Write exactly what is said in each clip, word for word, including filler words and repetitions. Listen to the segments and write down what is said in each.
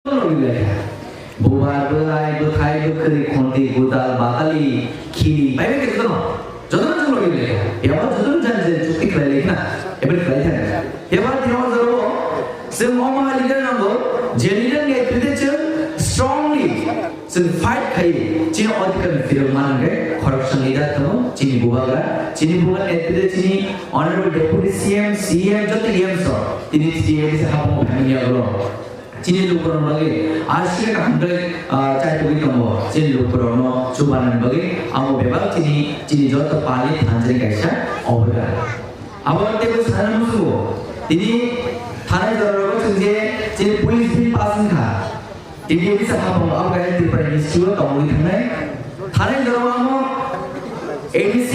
Logi lekha. Bubar, bwrai, bwthai, bwkhwrwi, khonti, gwdal, batali, khini, bai bai khe jotono. Jotono chwng logi lekha. Phiya ba jotono jani jani chukti khlai lekha. Ebo khlai thang. Phiya ba tini o jora o chwng omo hai leader nango, je leader ni netrite chwng strongly chwng fight khai chini odhikar ni phirok manang khe khoroksa leader tongo chini bubagra. Chini bubagra netrite chini Honorable Deputy C M, C M joto E M so tini T T A D C haphang o phaimani yago. Chini lukurokni bagwi aswk kaham khe, ah, chaitugwi tongo. Chini lukurokno chubanani bagwi abo bebak chini, chini joto pali thansa ni kaisa oborgan. Abo teibo sana musugo. Tini thanai jora rogo chwng je chini police bill pass wngkha. Tini bisa hapo abo kaya Tripura Institute o tongwi thangnai. Thanai jora amo A D C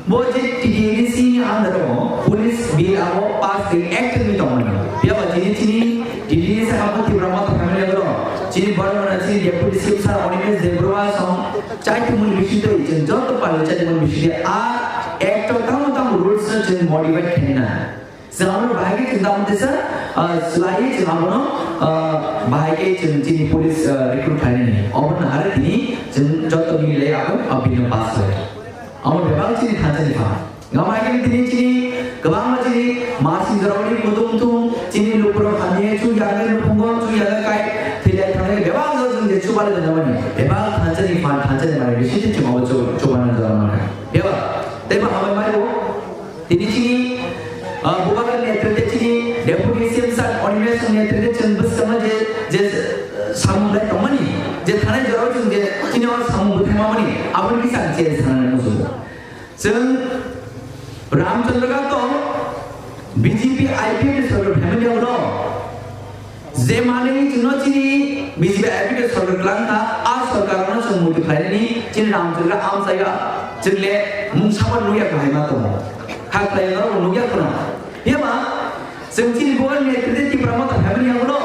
bo je T T A D C ni under o police bill abo pass khe act wngwi tongmani. Phiya ba chini, chini T T A D C hapo Tipra Motha family abo chini borok na chini deputy chief sir Animesh Debbarma song chaitugmani bisingtwi chwng joto pali chaitugmani bisingtwi a act o tamo tamo rules no chwng modify khaina. Chwng abono bahai khe chwng tamo tesa, ah, swlaiwi chwng abono, ah, bahai khe chwng chini police, ah, recruit khlainani. Obo nahare tini chwng joto mile abo, ah, bill no pass khlai. Amo bebak chini thansa ni pha. Gama khe tini chini kwbangma chini masing jorani mutung mutung chini lukurok hamya chuk yaga nukhungo chuk yaga kai thilai thangnai bebak jora chwng je chubale dana mani. Bebak thansa ni pha thansa ni mani bisi chwng abo chu-, chubana jora mani. Bebak. Tei ba hamai mai bo. Tini chini, ah, bubagra netrite chini deputy C M sir Animesh netrite chwng bwskangma je, je, ah, samung lai tongmani, je thanai jorao chwng je chini o samung bwthai mamani, aboni kisa ang che sanani muchungo. Chwng Ramchandra ga to B J P I P F ni sorkar phaimani yago no. Je manwi chwngno chini B J P I P F ni sorkar twlang kha, a sorkarno chwng muitu khlainani chini Ramchandra amchaiya chwng le mung sabo nukya kwhaima tongo. Kha khlai norok nukya khuna. Phiyaba chwng chini bubagra netrite Tipra Motha phaimani yago no.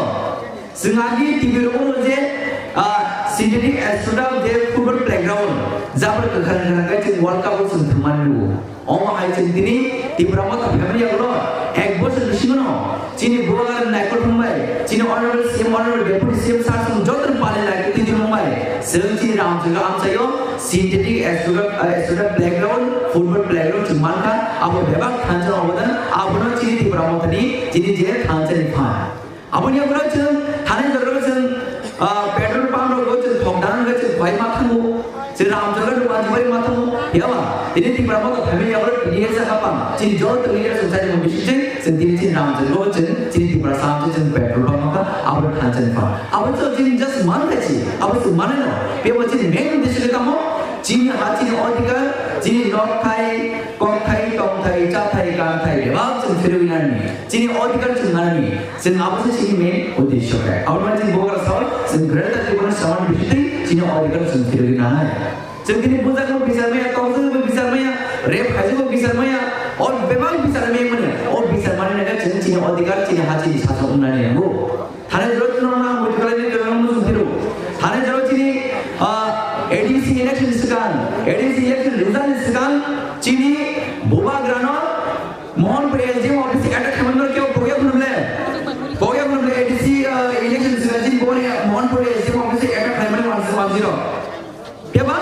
Chwng agi T V rogo je, ah, synthetic astroturf je football playground jabra kwkhwrang kwkhwrang khe chwng World Cup o chwng thwngmani nugo. Omo hai chwng tini Tipra Motha phaimani yago ek bosor bisingo no chini bubagra naikol thumbai, chini honorable C M, honorable deputy C M sir song joto pali naikol tini thumbai. Chwng chini Ramchandra amchaio synthetic astroturf, ah, astroturf playground, football playground chwng mankha, abo bebak thansa obodan, abono chini Tipra Mothani chini je thansa ni phan. Aboni yago chwng thanai jorao chwng, ah, petrol pump rogo chwng thok dan rogo chwng bai ma thango. Chwng Ramchandra rogo bai ma thango. Phiyaba tini Tipra Motha phaimani yago tini sa hapang. Chini joto leader chwng sai mo bisi chwng, chwng tini chini Ramchandra rogo chwng, chini Tipra sam chwng petrol pump kha, abo thansa ni phan. Abo chwng chini just man kha chi, abo chwng mane no. Phiyaba chini main uddesho khe tamo, chini ha chini odhikar, chini nok thai, kok thai, tong thai, cha thai, kan thai, bebak chwng phirwi nani. Chini odhikar chwng nani. Chwng abo se chini main uddesho khe. Abo mane chini bubagra sao, chwng greater Tripura ni samani bisingtwi chini odhikar chwng phirwi nanai. Chwng tini bujak bo bichar maya, tongthok bo bichar maya, rep khaijak bo bichar maya, o bebak bichar maya mani, o bichar mani naga chwng chini odhikar, chini ha, chini sasak wngnani nango. Thani jora chwng nang mujhur khlaini kwbangma chwng phiro. Thani jora chini, ah, A D C election swkang, A D C election result ni swkang chini bubagrano Mohanpur S D M office attack khaimani khe pogya khunum le. Pogya khunum le A D C, ah, election swkang chini boni Mohanpur S D M office attack khaimani mansi mansi rok. Phiya ba,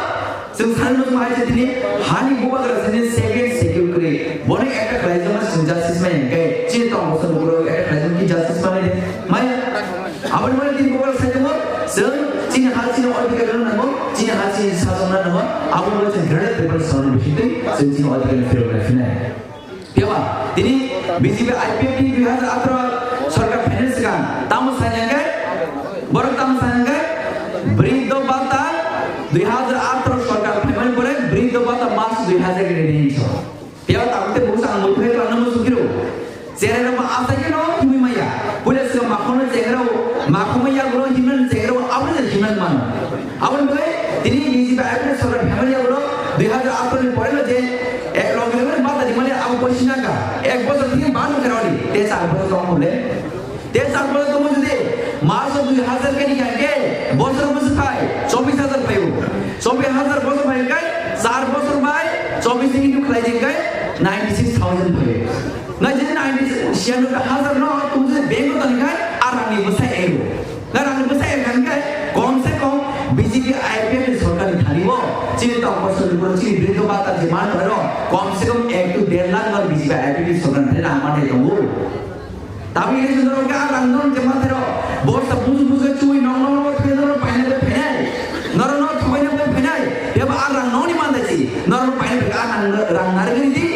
chwng sani no hai se tini hani bubagra sini second secure kwrwi. Bono attack khlaijak ma chwng justice mai hwnkhe, chini tong bosong bubagra attack khlaijak ki justice mai de? Mai. Aboni mane tini bubagra sai tongo, chwng chini ha chini odhikar no nango, chini ha chini sasak no nango, aboni mane chwng greater Tripura ni bisingtwi chwng chini odhikar no phirok nai phinai. Phiya ba, tini B J P I P F ni dui hajar atharo sorkar phainani swkang tamo sai hwnkhe, borok tamo sai hwnkhe, briddo bata dui hajar atharo sorkar phaimani pore briddo bata mas dui hajar ke rini hinso. Phiya ba, tamo te busa ang muthu khe twlangna muchung phiro. Cherai rok ma asai khe no thumui maya. Puila swkang makhon no cherai rok, makhon ma yagulo himna cherai rok, abo je himna mano. Aboni bagwi tini B J P I P F sorkar phaimani yagulo dui hajar atharo ni pore no je ek rok ni mata di mani abo poisinaka. Ek bosor thik ban khe rodi. Te char bosor tong mole. Te char bosor tong mole de. Mas dui hajar ke ni ke bosor bosor phai chobbish hajar phaio. Chobbish hajar bosor phai kai char bosor bai chobbish ni hindu khlai jeng kai ninety six thousand phaio. Ngai je ninety six hajar no tong je bank ko tang kai arang ni bosai ego. Nong je manthai rok, bosta buju buju chui nong nong nong thai nong paina de phenai. Noro no thongoi na bai phenai. Yaba a rang nong ni mandai si. Noro no paina bai a rang, rang nargiri di.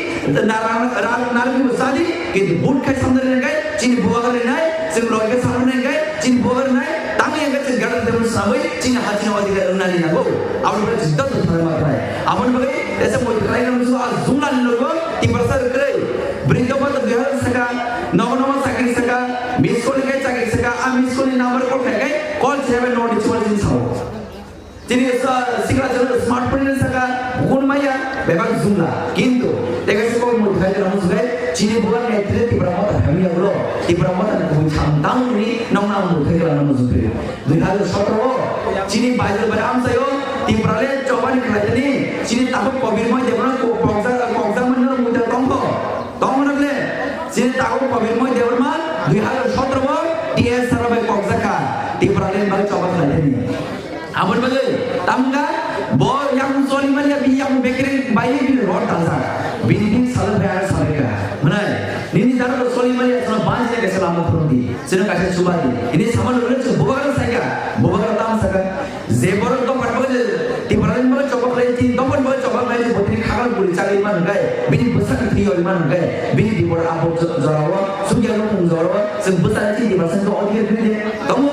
Na rang, rang nargiri bu sadi. Kintu but khai samdari nai kai. Chini buagar nai. Sing loi ke samdari nai kai. Chini buagar nai. Tang yang ke chini gadar dem samoi. Chini hati na wadi ke nani na go. Abon bai chini tot thai ma kai. Abon bai ese moi kai nang su a zung nani lo go. Tiprasa rikrai. Brindaban to bihar saka. Nogo nogo sakri saka. Miss call ni kai chakri saka, a miss call ni number call khai kai, call chebe no ni chuwa jin sao. Chini sa sikla chalo smartphone ni saka, bukun maya, bebak zumla. Kintu, teka si kok mui khai jana musugai, chini bulan ni tiri Tipra Motha kami ya ulo, Tipra Motha ni kubui cham tang ni nong na mui khai jana musugai. Dui hajar sotro, chini bajar bai amsayo, Tipra le chobani khai jani, chini tabu kobir moi jebra ko poksa, poksa mano mui ta tongko. Tongmani le, chini tago Kobir Moi Debbarma, dui hajar sotro bo, T S Sara bai kokjak kha, Tipraland bai choba khlainani. Aboni bagwi, tamga, bo yang choli manya, bi yang bekri bai bi rot dajak. Bini bin sal bai ar sal ka. Manai, nini daro choli manya, sono banjile kaisa lama phurung di, sino kaisa chuba di. Ini sama lule chu bubagra saika, bubagra tam saka. Je borok dophani bagwi je Tipraland bagwi chobok lai, chini dophani bagwi chobok lai, je botini khakal guli chagwi man hwnkhe, bini bwsakni thwi yori man hwnkhe, bini bipor apor jo-, jorao, sugya nukung jorao, chwng bwsakni chini Tiprasa hwnkhe odhikar kwrwi de tongo.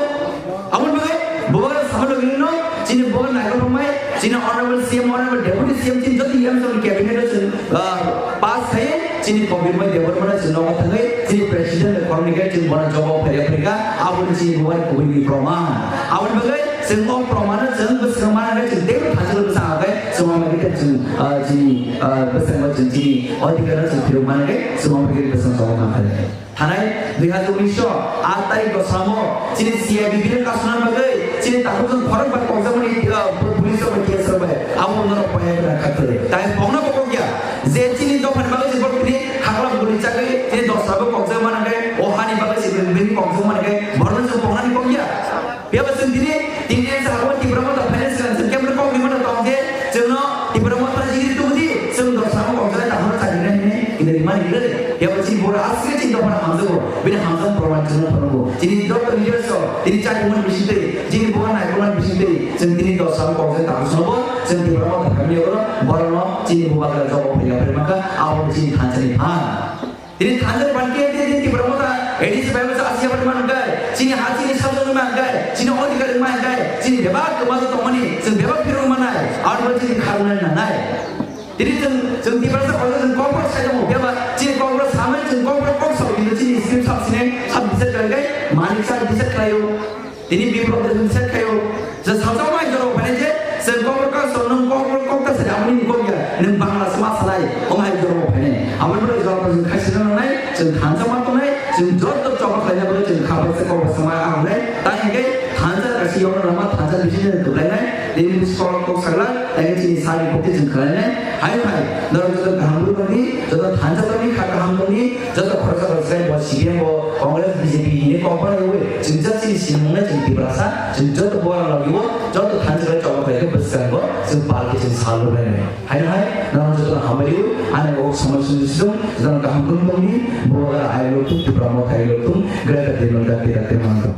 Aboni bagwi bubagra sama logino chini bubagra naikolrokmai, chini honorable C M, honorable deputy C M, chini joto M S ni cabinet o chwng, ah, pass khai, chini Kobir Moi Debbarma no chwng nogo thangwi, chini president ni khoroknwi khe chwng bono jobab phaiya phai kha, aboni chini bubagra kubui ni proman. Aboni bagwi chwng o proman no chwng bwskango mana khe chwng teibo thansa bwsa khe chwng ma khe chwng, ah, chini, ah, bwskango chwng chini odhikar no chwng phirok mana khe chwng ma khe bwskango chobok ma khe. Thanai dui hajar unis o aat tarikh o samo chini C I B bini kasuna bagwi chini takhuk jong khorok bai kokjakmani, ah, police rok bai case rok bai abo norok paya bai khaktwi. Tai bongno bo kokya je chini dophani bagwi je borok tini hakla guli chagwi tini dosra bo kokjak mana khe o hani bagwi se bini kokjak mana khe borokno chwng bongnani kokya. Phiya ba chwng tini, tini sa abo Tipra Motha phainai swkang chwng khe kok rimano tong je, chwngno Tipra Motha jigiri tubudi, chwng dosra mo kok jai, takhoro chakri nai hinwi, kinwi rimani hinwi. Phiya ba chini boro aswk chini dophano hamjago, bini hamjakmung proman chwngno phwrwngo. Chini joto leaders rok, tini chakri mani bisingtwi, chini boro naikolmani bisingtwi, chwng tini dosra mo kok jai, takhoro sobo, chwng Tipra Motha phaimani yago, borono chini bubagra jobo phaiya phai mankha, abo chini thansani phan. Tini thansa ban khe tini Tipra Motha A D C bai masa Asia bai man gai, chini ha chini sajwk man gai, chini odhikar man gai, chini bebak kwma tongmani, chwng bebak phirok manai, aro chini kharnai nanai. Tini chwng, chwng Tiprasa kono chwng kokborok sai tongo, bebak chini kokborok samai chwng kokborok kok sao, kintu chini scheme sab sini sab bisar kai gai, manik sab bisar khlaio. Tini biplop de hwnse khayo, je sajak mai jora phainai je, se kokborok kok so, nwng kokborok kok ta se, amoni ni kok ya, nwng Bangla se ma sanai, omo hai jora phainai. Aboni bagwi jora jwng khai sina nangnai, chwng thansa ma tongnai, chwng joto choba khlaina bagwi chwng kha bai se kokborok sama ang nai, ta hingke thansa kasi yong rama thansa bisi ne kwplai nai, tini bisi kok kok sagla, ta hingke chini sari kokti chwng khlai nai, hai hai, norok joto kaham rwmani, joto thansa tongni kha kaham tongni, joto khoroksa rok se bo C P M bo Congress B J P hini kok bai wi chwng jak chini sinimung nai chwng Tiprasa chwng joto bo ang lagi o joto thansa bai choba khlai khe bwskango chwng party chwng sal rw nai. Hai hai nang joto hambai o ani o samai sung sung joto kaham rwng tongni bo ai lo tu Tipra Motha ai lo tu greater Demelda Peter Temanto.